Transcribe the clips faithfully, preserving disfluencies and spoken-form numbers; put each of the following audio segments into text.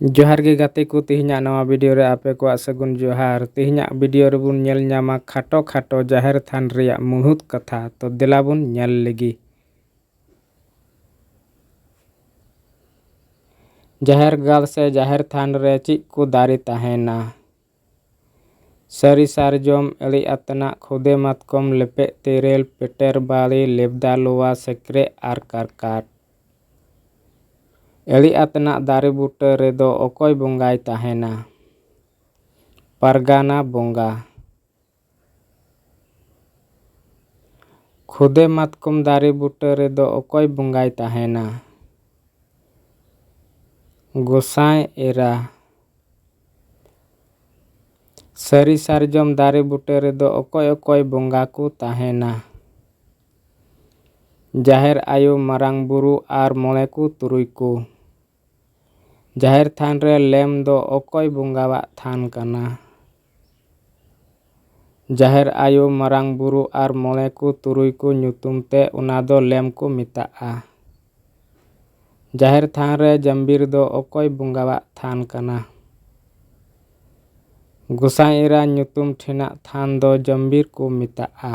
ᱡᱚᱦᱟᱨ ᱜᱮ ᱜᱟᱛᱮ ᱠᱚ, ᱛᱮᱦᱮᱧᱟᱜ ᱱᱚᱣᱟ video ᱨᱮ ᱟᱯᱮ ᱠᱚᱣᱟᱜ ᱥᱟᱹᱜᱩᱱ ᱡᱚᱦᱟᱨ᱾ ᱛᱮᱦᱮᱧᱟᱜ video ᱨᱮᱵᱚᱱ ᱧᱮᱞ ᱧᱟᱢᱟ ᱠᱷᱟᱴᱚ ᱠᱷᱟᱴᱚ ᱡᱟᱦᱮᱨ ᱛᱷᱟᱱ ᱨᱮᱭᱟᱜ ᱢᱩᱬᱩᱫ ᱠᱟᱛᱷᱟ᱾ ᱛᱚ ᱫᱮᱞᱟ ᱵᱚᱱ ᱧᱮᱞ ᱞᱮᱜᱮ᱾ ᱡᱟᱦᱮᱨ ᱜᱟᱲ ᱥᱮ ᱡᱟᱦᱮᱨ ᱛᱷᱟᱱ ᱨᱮ ᱪᱮᱫ ᱠᱚ ᱫᱟᱨᱮ ᱛᱟᱦᱮᱱᱟ? ᱥᱟᱹᱨᱤ ᱥᱟᱨᱡᱚᱢ, ᱮᱲᱮ ᱟᱛᱱᱟᱜ, ᱠᱷᱩᱫᱮ ᱢᱟᱛᱠᱚᱢ, ᱞᱮᱯᱮᱜ ᱛᱮᱨᱮᱞ, ᱯᱮᱴᱮᱨ ᱵᱟᱲᱮ, ᱞᱮᱵᱫᱟ ᱞᱚᱣᱟ, ᱥᱮᱠᱨᱮᱡ ᱟᱨ ᱠᱟᱨᱠᱟᱴ᱾ ᱮᱲᱮ ᱟᱛᱱᱟᱜ ᱫᱟᱨᱮ ᱵᱩᱴᱟᱹ ᱨᱮᱫᱚ ᱚᱠᱚᱭ ᱵᱚᱸᱜᱟᱭ ᱛᱟᱦᱮᱱᱟ? ᱯᱟᱨᱜᱟᱱᱟ ᱵᱚᱸᱜᱟ᱾ ᱠᱷᱩᱫᱮ ᱢᱟᱛᱠᱚᱢ ᱫᱟᱨᱮ ᱵᱩᱴᱟᱹ ᱨᱮᱫᱚ ᱚᱠᱚᱭ ᱵᱚᱸᱜᱟᱭ ᱛᱟᱦᱮᱱᱟ? ᱜᱚᱸᱥᱟᱭ ᱮᱨᱟ᱾ ᱥᱟᱹᱨᱤ ᱥᱟᱨᱡᱚᱢ ᱫᱟᱨᱮ ᱵᱩᱴᱟᱹ ᱨᱮᱫᱚ ᱚᱠᱚᱭ ᱚᱠᱚᱭ ᱵᱚᱸᱜᱟ ᱠᱚ ᱛᱟᱦᱮᱱᱟ? ᱡᱟᱦᱮᱨ ᱟᱭᱳ, ᱢᱟᱨᱟᱝ ᱵᱩᱨᱩ ᱟᱨ ᱢᱚᱬᱮ ᱠᱚ ᱛᱩᱨᱩᱭ ᱠᱚ᱾ ᱡᱟᱦᱮᱨ ᱛᱷᱟᱱ ᱨᱮ ᱞᱮᱢ ᱫᱚ ᱚᱠᱚᱭ ᱵᱚᱸᱜᱟᱣᱟᱜ ᱛᱷᱟᱱ ᱠᱟᱱᱟ? ᱡᱟᱦᱮᱨ ᱟᱭᱳ, ᱢᱟᱨᱟᱝ ᱵᱩᱨᱩ ᱟᱨ ᱢᱚᱬᱮ ᱠᱚ ᱛᱩᱨᱩᱭ ᱠᱚ ᱧᱩᱛᱩᱢ ᱛᱮ ᱚᱱᱟ ᱫᱚ ᱞᱮᱢ ᱠᱚ ᱢᱮᱛᱟᱜᱼᱟ᱾ ᱡᱟᱦᱮᱨ ᱛᱷᱟᱱ ᱨᱮ ᱡᱟᱢᱵᱤᱨ ᱫᱚ ᱚᱠᱚᱭ ᱵᱚᱸᱜᱟᱣᱟᱜ ᱛᱷᱟᱱ ᱠᱟᱱᱟ? ᱜᱚᱸᱥᱟᱭ ᱮᱨᱟ ᱧᱩᱛᱩᱢ ᱴᱷᱮᱱᱟᱜ ᱛᱷᱟᱱ ᱫᱚ ᱡᱟᱢᱵᱤᱨ ᱠᱚ ᱢᱮᱛᱟᱜᱼᱟ᱾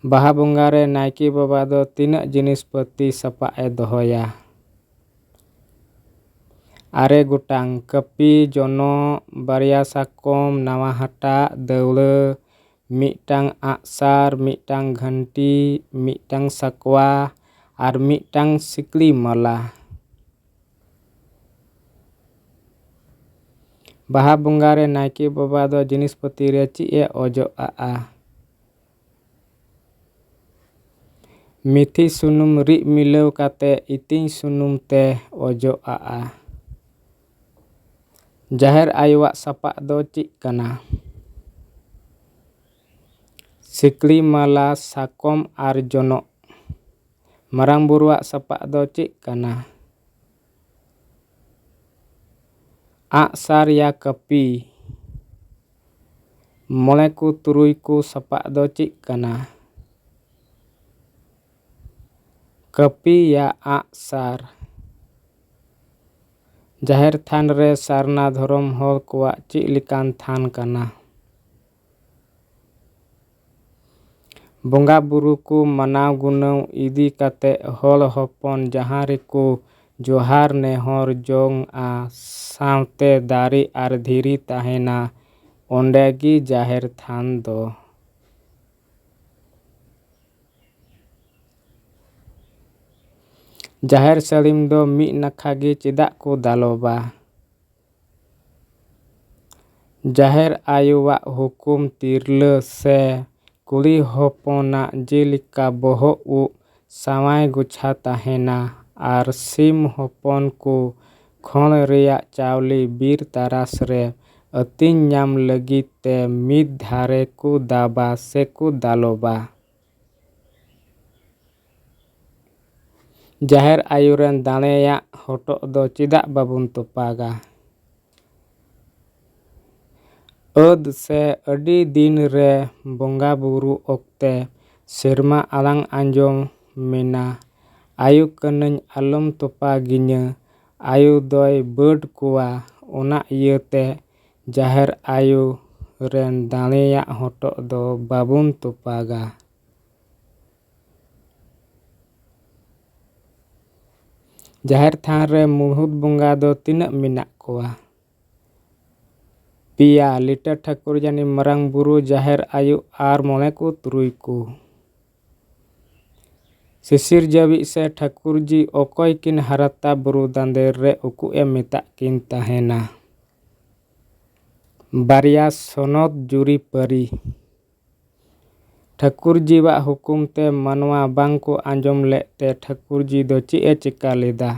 ᱵᱟᱦᱟ ᱵᱚᱸᱜᱟ ᱨᱮ ᱱᱟᱭᱠᱮ ᱵᱟᱵᱟ ᱫᱚ ᱛᱤᱱᱟᱹᱜ ᱡᱤᱱᱤᱥ ᱯᱟᱹᱛᱤ ᱥᱟᱯᱟᱵ ᱮ ᱫᱚᱦᱚᱭᱟ? ᱟᱨᱮ ᱜᱚᱴᱟᱝ: ᱠᱟᱹᱯᱤ, ᱡᱚᱱᱚᱜ, ᱵᱟᱨᱭᱟ ᱥᱟᱠᱚᱢ, ᱱᱟᱣᱟ ᱦᱟᱴᱟᱜ, ᱫᱟᱹᱣᱲᱟᱹ, ᱢᱤᱫᱴᱟᱝ ᱟᱜᱼᱥᱟᱨ, ᱢᱤᱫᱴᱟᱝ ᱜᱷᱟᱹᱱᱴᱤ, ᱢᱤᱫᱴᱟᱝ ᱥᱟᱠᱣᱟ ᱟᱨ ᱢᱤᱫᱴᱟᱝ ᱥᱤᱠᱲᱤ ᱢᱟᱞᱟ᱾ ᱵᱟᱦᱟ ᱵᱚᱸᱜᱟ ᱨᱮ ᱱᱟᱭᱠᱮ ᱵᱟᱵᱟ ᱫᱚ ᱡᱤᱱᱤᱥ ᱯᱟᱹᱛᱤ ᱨᱮ ᱪᱮᱫ ᱮ ᱚᱡᱚᱜ ᱟᱜᱼᱟ? ᱢᱤᱛᱷᱤ ᱥᱩᱱᱩᱢ ᱨᱤᱫ ᱢᱤᱞᱟᱹᱣ ᱠᱟᱛᱮ ᱤᱛᱤᱧ ᱥᱩᱱᱩᱢ ᱛᱮ ᱚᱡᱚᱜ ᱟᱜᱼᱟ᱾ ᱡᱟᱦᱮᱨ ᱟᱭᱳᱣᱟᱜ ᱥᱟᱯᱟᱵ ᱫᱚ ᱪᱮᱫ ᱠᱟᱱᱟ? ᱥᱤᱠᱲᱤ ᱢᱟᱞᱟ, ᱥᱟᱠᱚᱢ ᱟᱨ ᱡᱚᱱᱚᱜ᱾ ᱢᱟᱨᱟᱝ ᱵᱩᱨᱩᱣᱟᱜ ᱥᱟᱯᱟᱵ ᱫᱚ ᱪᱮᱫ ᱠᱟᱱᱟ? ᱟᱜᱼᱥᱟᱨ ᱭᱟ ᱠᱟᱹᱯᱤ᱾ ᱢᱚᱬᱮ ᱠᱚ ᱛᱩᱨᱩᱭ ᱠᱚ ᱥᱟᱯᱟᱵ ᱫᱚ ᱪᱮᱫ ᱠᱟᱱᱟ? ᱠᱟᱹᱯᱤ ᱭᱟ ᱟᱜᱼᱥᱟᱨ᱾ ᱡᱟᱦᱮᱨ ᱛᱷᱟᱱ ᱨᱮ ᱥᱟᱨᱱᱟ ᱫᱷᱚᱨᱚᱢ ᱦᱚᱲ ᱠᱚᱣᱟᱜ ᱪᱮᱫ ᱞᱮᱠᱟᱱ ᱛᱷᱟᱱ ᱠᱟᱱᱟ? ᱵᱚᱸᱜᱟ ᱵᱩᱨᱩ ᱠᱚ ᱢᱟᱱᱟᱣ ᱜᱩᱱᱟᱹᱣ ᱤᱫᱤ ᱠᱟᱛᱮ ᱦᱚᱲ ᱦᱚᱯᱚᱱ ᱡᱟᱦᱟᱸ ᱨᱮᱠᱚ ᱡᱚᱦᱟᱨ ᱱᱮᱦᱚᱨ ᱡᱚᱝᱼᱟ, ᱥᱟᱶᱛᱮ ᱫᱟᱨᱮ ᱟᱨ ᱫᱷᱤᱨᱤ ᱛᱟᱦᱮᱱᱟ, ᱚᱸᱰᱮ ᱜᱮ ᱡᱟᱦᱮᱨ ᱛᱷᱟᱱ ᱫᱚ᱾ ᱡᱟᱦᱮᱨ ᱥᱟᱹᱲᱤᱢ ᱫᱚ ᱢᱤᱫ ᱱᱟᱠᱷᱟ ᱜᱮ ᱪᱮᱫᱟᱜ ᱠᱚ ᱫᱟᱞᱚᱵᱟ? ᱡᱟᱦᱮᱨ ᱟᱭᱳᱣᱟᱜ ᱦᱩᱠᱩᱢ ᱛᱤᱨᱞᱟᱹ ᱥᱮ ᱠᱩᱲᱤ ᱦᱚᱯᱚᱱᱟᱜ ᱡᱮᱞᱮᱠᱟ ᱵᱚᱦᱚᱜ ᱩᱵ ᱥᱟᱶᱟᱭ ᱜᱚᱪᱷᱟ ᱛᱟᱦᱮᱱᱟ ᱟᱨ ᱥᱤᱢ ᱦᱚᱯᱚᱱ ᱠᱚ ᱠᱷᱚᱲ ᱨᱮᱭᱟᱜ ᱪᱟᱣᱞᱮ ᱵᱤᱨ ᱛᱟᱨᱟᱥ ᱨᱮ ᱟᱹᱛᱤᱧ ᱧᱟᱢ ᱞᱟᱹᱜᱤᱫ ᱛᱮ ᱢᱤᱫ ᱫᱷᱟᱨᱮ ᱠᱚ ᱫᱟᱵᱟ ᱥᱮᱠᱚ ᱫᱟᱞᱚᱵᱟ᱾ ᱡᱟᱦᱮᱨ ᱟᱭᱳ ᱨᱮᱱ ᱫᱟᱲᱮᱭᱟᱜ ᱦᱚᱴᱚᱜ ᱫᱚ ᱪᱮᱫᱟᱜ ᱵᱟᱵᱚᱱ ᱛᱚᱯᱟᱜᱟ? ᱟᱹᱫ ᱥᱮ ᱟᱹᱰᱤ ᱫᱤᱱ ᱨᱮ ᱵᱚᱸᱜᱟ ᱵᱩᱨᱩ ᱚᱠᱛᱮ ᱥᱮᱨᱢᱟ ᱟᱲᱟᱝ ᱟᱸᱡᱚᱢ ᱢᱮᱱᱟ, "ᱟᱭᱳ ᱠᱟᱹᱱᱟᱹᱧ, ᱟᱞᱚᱢ ᱛᱚᱯᱟᱜᱤᱧᱟᱹ, ᱟᱭᱳ ᱫᱚᱭ ᱵᱟᱹᱰ ᱠᱚᱣᱟ᱾" ᱚᱱᱟ ᱤᱭᱟᱹᱛᱮ ᱡᱟᱦᱮᱨ ᱟᱭᱳ ᱨᱮᱱ ᱫᱟᱲᱮᱭᱟᱜ ᱦᱚᱴᱚᱜ ᱫᱚ ᱵᱟᱵᱚᱱ ᱛᱚᱯᱟᱜᱟ᱾ ᱡᱟᱦᱮᱨ ᱛᱷᱟᱱ ᱨᱮ ᱢᱩᱲᱦᱩᱫ ᱵᱚᱸᱜᱟ ᱫᱚ ᱛᱤᱱᱟᱹᱜ ᱢᱮᱱᱟᱜ ᱠᱚᱣᱟ? ᱯᱮᱭᱟ, ᱞᱤᱴᱟᱹ ᱴᱷᱟᱹᱠᱩᱨ ᱡᱟᱹᱱᱤ, ᱢᱟᱨᱟᱝ ᱵᱩᱨᱩ, ᱡᱟᱦᱮᱨ ᱟᱭᱳ ᱟᱨ ᱢᱚᱬᱮ ᱠᱚ ᱛᱩᱨᱩᱭ ᱠᱚ᱾ ᱥᱤᱥᱤᱨ ᱡᱟᱹᱣᱤᱡ ᱥᱮ ᱴᱷᱟᱹᱠᱩᱨ ᱡᱤ ᱚᱠᱚᱭ ᱠᱤᱱ ᱦᱟᱨᱟᱛᱟ ᱵᱩᱨᱩ ᱫᱟᱸᱫᱮᱨ ᱨᱮ ᱩᱠᱩ ᱮ ᱢᱮᱛᱟᱜ ᱠᱤᱱ ᱛᱟᱦᱮᱱᱟ? ᱵᱟᱨᱭᱟ ᱥᱚᱱᱚᱛ ᱡᱩᱨᱤᱯᱟᱹᱨᱤ᱾ ᱴᱷᱟᱹᱠᱩᱨ ᱡᱤᱣᱟᱜ ᱦᱩᱠᱩᱢ ᱛᱮ ᱢᱟᱱᱣᱟ ᱵᱟᱝ ᱠᱚ ᱟᱸᱡᱚᱢ ᱞᱮᱫ ᱛᱮ ᱴᱷᱟᱹᱠᱩᱨ ᱡᱤ ᱫᱚ ᱪᱮᱫ ᱮ ᱪᱮᱠᱟ ᱞᱮᱫᱟ?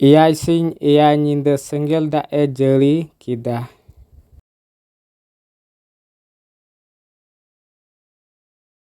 ᱮᱭᱟᱭ ᱥᱤᱧ ᱮᱭᱟᱭ ᱧᱤᱫᱟᱹ ᱥᱮᱸᱜᱮᱞ ᱫᱟᱜ ᱮ ᱡᱟᱹᱲᱤ ᱠᱮᱫᱟ᱾